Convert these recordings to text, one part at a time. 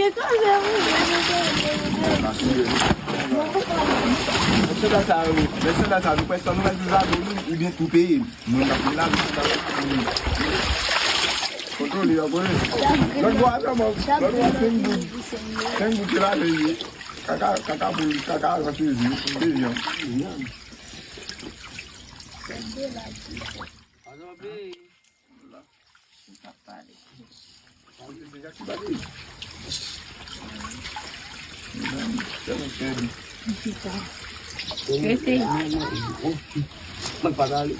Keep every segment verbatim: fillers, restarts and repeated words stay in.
Mèt sandal sa yo, mèt sandal sa, nou pwès nou pral sou zago nou, oubyen tou peye. Mwen pa vle la, mèt sandal sa. Kontwole yo, konnen. Lòt bò a, kòman? Lòt bò a, senk goud. Senk goud se lajan ye. Kaka, kaka poul, kaka ranse di, bezwen. Rete. Mwen pa pale.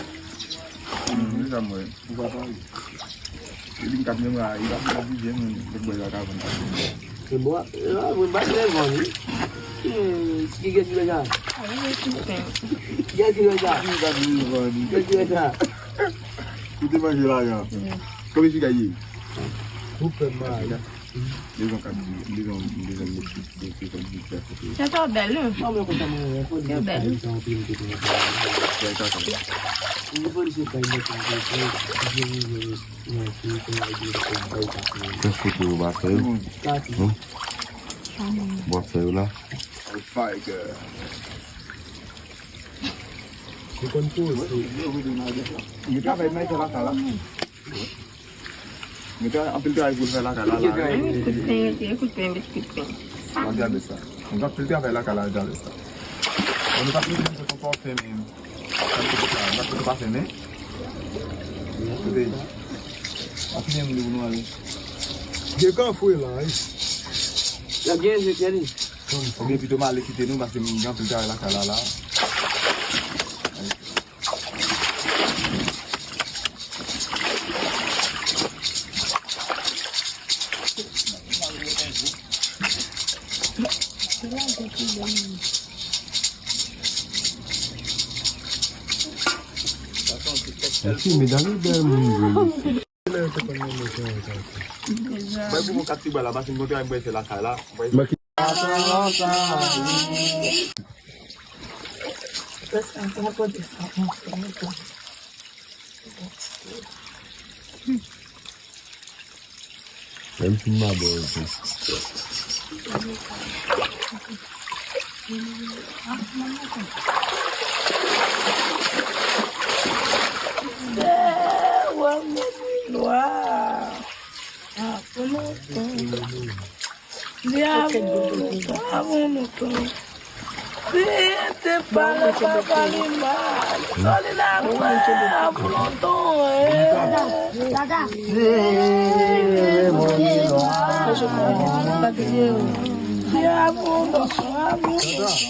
Mwen pa pale. Epi m k ap menm rayi, l ap fè vije moun, lòt bò yo pa ka vann. Se bò, e la, mwen pa t lè vann, wi. Hmm, ki gen kilè sa? Gen kilè sa? Ki pa t vann? Gen kilè sa? Ou te manje lajan. Konbyen chita ye? Ou fè m rayi. Bezwen kat di, bezwen, bezwen met tout, tout, tout, tout, tout, tout. Tèt ou bèl, wi. Mwen kontan mwen wè, fò di se bèl. Sa anpil ke te mwen. Fè kaka. Mwen fò di se kay mwen ki mwen. Mwen ki mwen ki mwen ki mwen ki mwen. Kèk foto yo pa fè yo? Kati. Hmm? W ap fè yo la? Fire girl. Ou konn poze. Yo travay nan lakay la. Mete anpil travay pou l fè lakay la, la. Anpil travay. Kout pen, mete kout pen, mete kout pen. Mwen gade sa. Mwen anpil travay lakay la, gade sa. Mwen pa fini fè yon pòfè, men. Sa se sa, sa se pa fini. Kote. Anpil moun pou nou ale. Gen kafou la, wi. Y ap gen je kè li. Oubyen pito m ale kite nou, paske m gen anpil travay lakay la, la. Mèsi, medam, bèl moun vre, mesye. Bay pou mwen kat ti bwa la, paske m kontre ak bwè fè lakay la. Bay. Menm si m abò yo tou. Dyabolo, dyabolo, dyabolo. Li te pale papa li mal. Sòlina kwè ap lontan, eh. Li ap lontan, ap lontan.